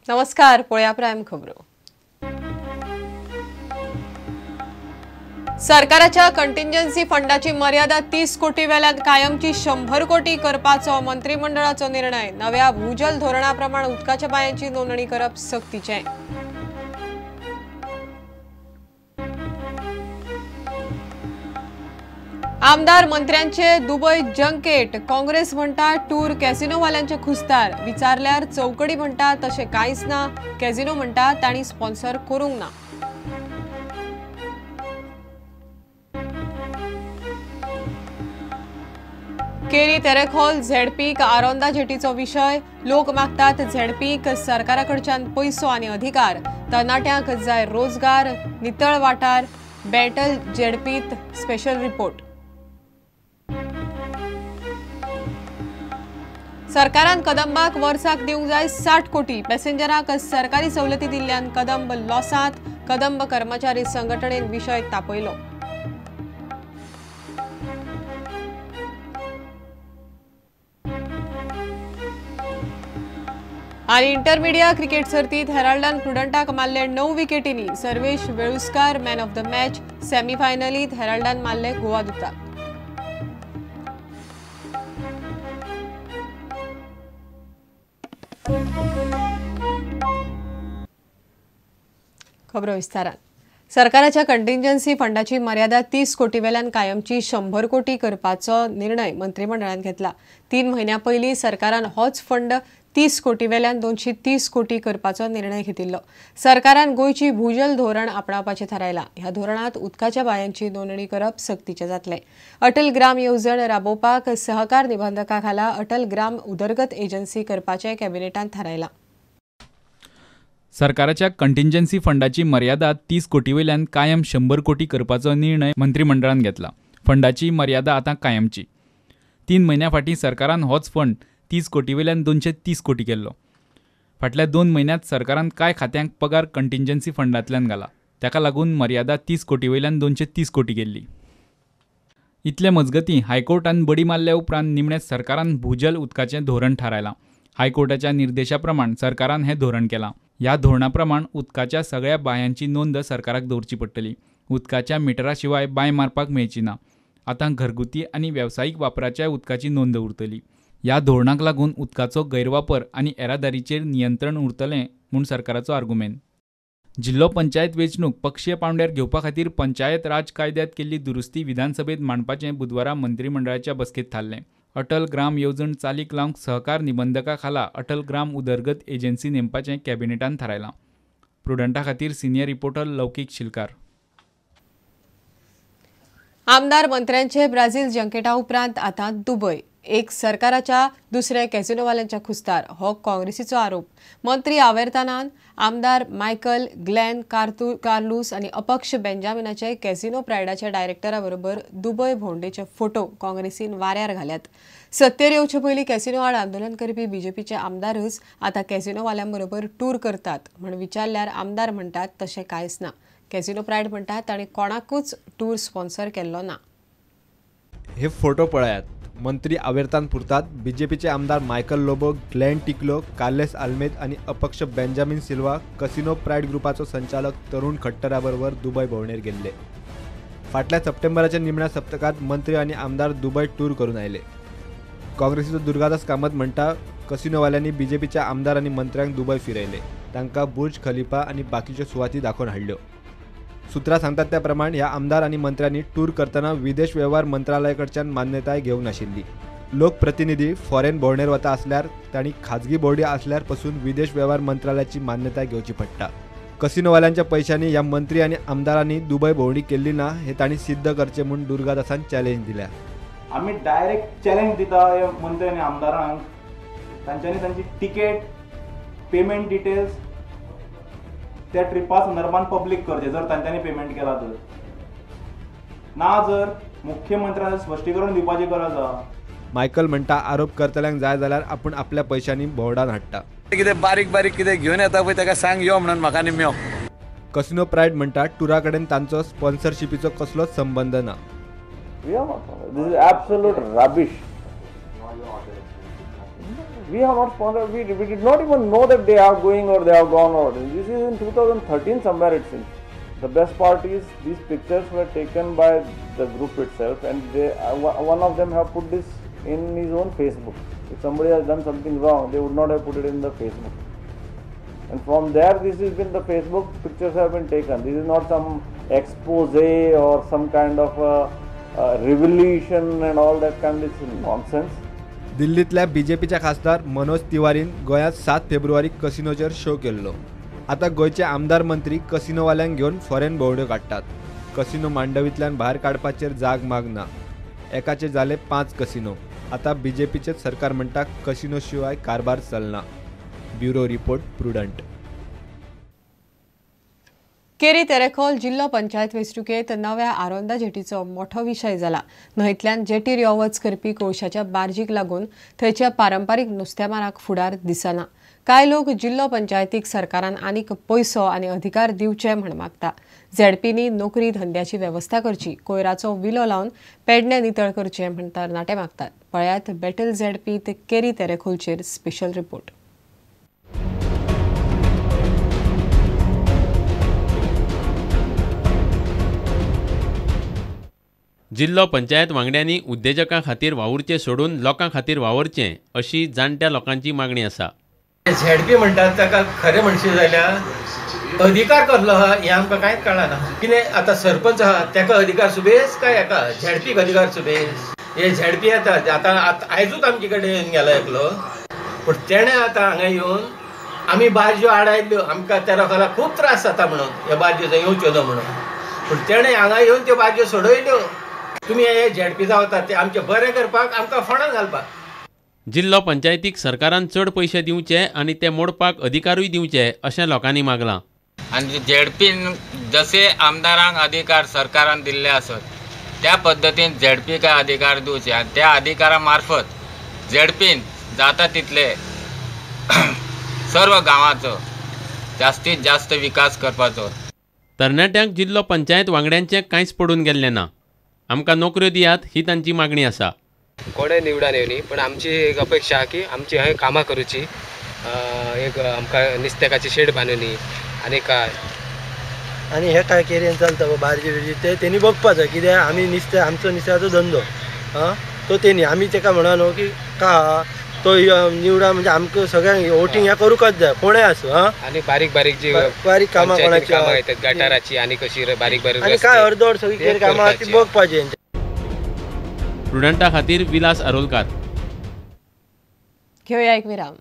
नमस्कार, पळया प्रायम खबरो. सरकाराच्या कंटिंजन्सी फंडाची मर्यादा 30 कोटी वेल्यान कायमची 100 कोटी करपाचो मंत्रिमंडळाचो निर्णय. नव्या भूजल धोरणाप्रमाण उदकाच्या बायांची नोंदणी करप सक्तीचें. आमदार मंत्र्यांचे दुबय जंकेट, काँग्रेस म्हणटा टूर कॅसिनोवाल्यांचे खुस्तार. विचारल्यार चौकडी म्हणटा तशें कांयच ना, कॅसिनो म्हणटा तांणी स्पॉन्सर करूंक ना. केरी तेरेखोल झेडपीक आरोंदा जेटीचो विशय, लोक मागतात झेडपीक सरकारा कडच्यान पयसो आनी अधिकार. तरणाट्यांक जाय रोजगार, नितळ वाठार. बॅटल झेडपीत स्पेशल रिपोर्ट. सरकारान कदंबाक वर्साक दिवंक जाय 60 कोटी. पॅसेंजरांक सरकारी सवलती दिल्ल्यान कदंब लॉसांत. कदंब कर्मचारी संघटनेन विशय तापयलो. आनी इंटरमिडिया क्रिकेट सर्तीत हेराल्डान प्रुडंटाक मारले 9 विकेटींनी. Sarvesh Veluskar man of the match. सेमीफायनलीत हेराल्डान मारले गोवा दुताक. खबरो विस्तारान. सरकाराच्या कंटिंजन्सी फंडाची मर्यादा 30 कोटी वेल्यान कायमची 100 कोटी करपाचो निर्णय मंत्रिमंडळान घेतला. 3 म्हयन्यां पयलीं सरकारान होच फंड 30 कोटी वेल्यान 230 कोटी करपाचो निर्णय घेतिल्लो. सरकारान गोंयची भूजल धोरण आपणावपाचें थारायलां. ह्या धोरणांत उदकाच्या बायांची नोंदणी करप सक्तीचें जातलें. अटल ग्राम येवजण राबोवपाक सहकार निबंधका खाला अटल ग्राम उदरगत एजन्सी करपाचें कॅबिनेटान थारायलां. सरकाराच्या कंटिंजन्सी फंडाची मर्यादा 30 कोटी वयल्यान कायम 100 कोटी करपाचो निर्णय मंत्रिमंडळान घेतला. फंडाची मर्यादा आतां कायमची. 3 म्हयन्यां फाटीं सरकारान होच फंड 30 कोटी वयल्यान 230 कोटी केल्लो. फाटल्या 2 म्हयन्यांत सरकारान कांय खात्यांक पगार कंटिंजन्सी फंडांतल्यान घाला. ताका लागून मर्यादा 30 कोटी वयल्यान 230 कोटी केल्ली. इतले मजगतीं हायकोर्टान बडी मारल्या उपरांत निमणें सरकारान भूजल उदकाचें धोरण थारायलां. हायकोर्टाच्या निर्देशा प्रमाण सरकारान हें धोरण केलां. ह्या धोरणा प्रमाण उदकाच्या सगळ्या बांयांची नोंद सरकाराक दवरची पडटली. उदकाच्या मिटरा शिवाय बांय मारपाक मेळची ना. आतां घरगुती आनी वेवसायीक वापराच्या उदकाची नोंद उरतली. ह्या धोरणाक लागून उदकाचो गैरवापर आनी येरादारीचेर नियंत्रण उरतलें म्हूण सरकाराचो आर्गुमेंत. जिल्लो पंचायत वेंचणूक पक्षीय पांवड्यार घेवपा खातीर पंचायत राज कायद्यांत केल्ली दुरुस्ती विधानसभेत मांडपाचें बुधवारा मंत्रिमंडळाच्या बसकेंत थारलें. अटल ग्राम येवजण चालीक लावंक सहकार निबंधका खाला अटल ग्राम उदरगत एजन्सी नेमपाचें कॅबिनेटान थारायलां. प्रुडंटा खातीर सिनियर रिपोर्टर लौकीक शिलकार. आमदार मंत्र्यांचे ब्राझील जंकेटा उपरांत आतां दुबय. एक सरकाराच्या, दुसरे कॅसिनोवाल्यांच्या खुस्तार, हो काँग्रेसीचो आरोप. मंत्री आवेर्तानान आमदार मायकल ग्लॅन कार्लूस आनी अपक्ष बेंजामिनाचे कॅसिनो प्रायडाच्या डायरेक्टरा बरोबर दुबय भोंवडेचे फोटो काँग्रेसीन वाऱ्यार घाल्यात. सत्तेर येवचे पयलीं कॅसिनो आड आंदोलन करपी बीजेपीचे आमदारच आतां कॅसिनोवाल्यां बरोबर टूर करतात म्हण विचारल्यार आमदार म्हणटात तशें कांयच ना. कॅसिनो प्रायड म्हणटात तांणी कोणाकूच टूर स्पॉन्सर केल्लो ना. हे फोटो पळयात. मंत्री आवेर्तान पुरतात बीजेपीचे आमदार मायकल लोबो, ग्लॅन टिकलो, कार्लेस आल्मेद आनी अपक्ष बेंजामिन सिल्वा कसिनो प्रायड ग्रुपाचो संचालक तरुण खट्टरा बरोबर दुबय भोंवडेर गेल्ले. फाटल्या सप्टेंबराच्या निमण्या सप्तकांत मंत्री आनी आमदार दुबय टूर करून आयले. काँग्रेसीचो दुर्गादास कामत म्हणटा कसिनोवाल्यांनी बीजेपीच्या आमदार आनी मंत्र्यांक दुबय फिरयले, तांकां बुर्ज खलिफा आनी बाकीच्यो सुवाती दाखोवन हाडल्यो. सूत्रां सांगतात त्या प्रमाण ह्या आमदार आनी मंत्र्यांनी टूर करतना विदेश वेव्हार मंत्रालयाकडच्यान मान्यताय घेवंक नाशिल्ली. लोकप्रतिनिधी फॉरेन भोंवडेर वता आसल्यार तांणी खाजगी भोंवडी आसल्यार पसून विदेश वेव्हार मंत्रालयाची मान्यताय घेवची पडटा. कसिनोवाल्यांच्या पैशांनी ह्या मंत्री आनी आमदारांनी दुबय भोंवडी केल्ली ना हे तांणी सिद्ध करचें म्हूण दुर्गादासान चॅलेंज दिल्या. आमी डायरेक्ट चॅलेंज दिता हे मंत्री आनी आमदारांक, तांच्यांनी तांची तिकेट, पेमेंट डिटेल्स त्या ट्रिपा संदर्भात पब्लीक करचे जर तांच्यांनी पेमेंट केला तर. ना जर मुख्यमंत्र्यान स्पश्टीकरण दिवपाची गरज आसा. मायकल म्हणटा आरोप करतल्यांक जाय जाल्यार आपूण आपल्या पैशांनी भोंवडान हाडटा. कितें बारीक बारीक कितें घेवन येता पळय ताका सांग यो म्हणून म्हाका निम्यो. कसिनो प्रायड म्हणटा टुरा कडेन तांचो स्पॉन्सरशिपीचो कसलोच संबंद ना. This is absolute rubbish. We have not sponsored. We did not even know that they are going or they have gone or this is in 2013 somewhere it seems. The best part is these pictures were taken by the group itself, and they one of them have put this in his own Facebook. If somebody has done something wrong, they would not have put it in the Facebook. And from there, this has been the Facebook pictures have been taken. This is not some expose or some kind of a revolution and all that kind of nonsense. दिल्लीतल्या बीजेपीच्या खासदार मनोज तिवारीन गोंयांत 7 फेब्रुवारीक कसिनोचेर show केल्लो. आतां गोंयचे आमदार मंत्री कसिनोवाल्यांक घेवन foreign भोंवड्यो काडटात. कसिनो मांडवींतल्यान भायर काडपाचेर जाग माग ना. एकाचे जाले 5 कसिनो. आतां बीजेपीचेच सरकार म्हणटा कसिनो शिवाय कारभार चलना. Bureau report, Prudent. Keri Terekhol जिल्लो पंचायत वेंचणुकेंत नव्या आरोंदा जेटीचो मोठो विशय जाला. न्हंयतल्यान जेटीर यो वच करपी कोळशाच्या बार्जीक लागून थंयच्या पारंपारीक नुस्तेमाराक फुडार दिसना. कांय लोक जिल्लो पंचायतीक सरकारान आनीक पयसो आनी अधिकार दिवचे म्हण मागता. झेडपींनी नोकरी धंद्याची वेवस्था करची, कोयराचो विलो लावन पेडणे नितळ करचे म्हण तरणाटे मागतात. पळयात बॅटल झेडपी ते केरी तेरेखोलचेर स्पेशल रिपोर्ट. जिल्लो पंचायत वांगड्यांनी उद्देजकां खातीर वावुरचें सोडून लोकां खातीर वावुरचें अशी जाणट्या लोकांची मागणी आसा. झेडपी म्हणटात ताका खरें म्हणशी जाल्यार अधिकार कसलो आहा हें आमकां कांयच कळना. कितें आतां सरपंच आहा ताका अधिकार सुबेज काय हेका झेडपीक अधिकार सुबेज? हे झेडपी येता आतां आयजूच आमचे कडेन येवन गेला एकलो, पूण तेणें आतां हांगा येवन आमी बारज्यो आडायल्यो, आमकां त्या लोकांक खूब त्रास जाता म्हणून ह्या बारज्यो येवच्यो न्हू म्हणून, पूण तेणें हांगा येवन त्यो बारज्यो सोडयल्यो. तुमी हे झेडपी जावतात ते आमचें बरें करपाक आमकां फोंडान घालपाक. जिल्लो पंचायतीक सरकारान चड पयशे दिवचे आनी ते मोडपाक अधिकारूय दिवचे अशें लोकांनी मागलां. आनी झेडपीन जशे आमदारांक अधिकार सरकारान दिल्ले आसत त्या पद्दतीन झेडपीक अधिकार दिवचे आनी त्या अधिकारा मार्फत झेडपीन जाता तितले सर्व गांवाचो जास्तीत जास्त विकास करपाचो. तरणाट्यांक जिल्लो पंचायत वांगड्यांचें कांयच पडून गेल्लें ना. आमकां नोकऱ्यो दियात ही तांची मागणी आसा. कोणें निवडून येवनी पण आमची एक अपेक्षा की आमची हय कामां करूची, एक आमकां नुस्त्याकाची शेड बांदूनी आनी काय आनी हे काय केरयेन चलता बारजी बिरजी ते तेणी बघपाक जाय. कित्याक आमी नुस्तें आमचो नुस्त्याचो धंदो आं तो तेणी आमी तेका म्हणा न्हू की का तो निवडा म्हणजे आमकां सगळ्यांक वोटींग हें करूंकच जाय कोणें आसूं. आं आनी बारीक बारीक जी बारीक कामां कोणाची कामां येतात गटाराची आनी कशी बारीक बारीक आनी काय अर्दवर सगळी केर कामां ती बघपाची. प्रुडंटा खातीर विलास आरोलकार. घेवया एक विराम.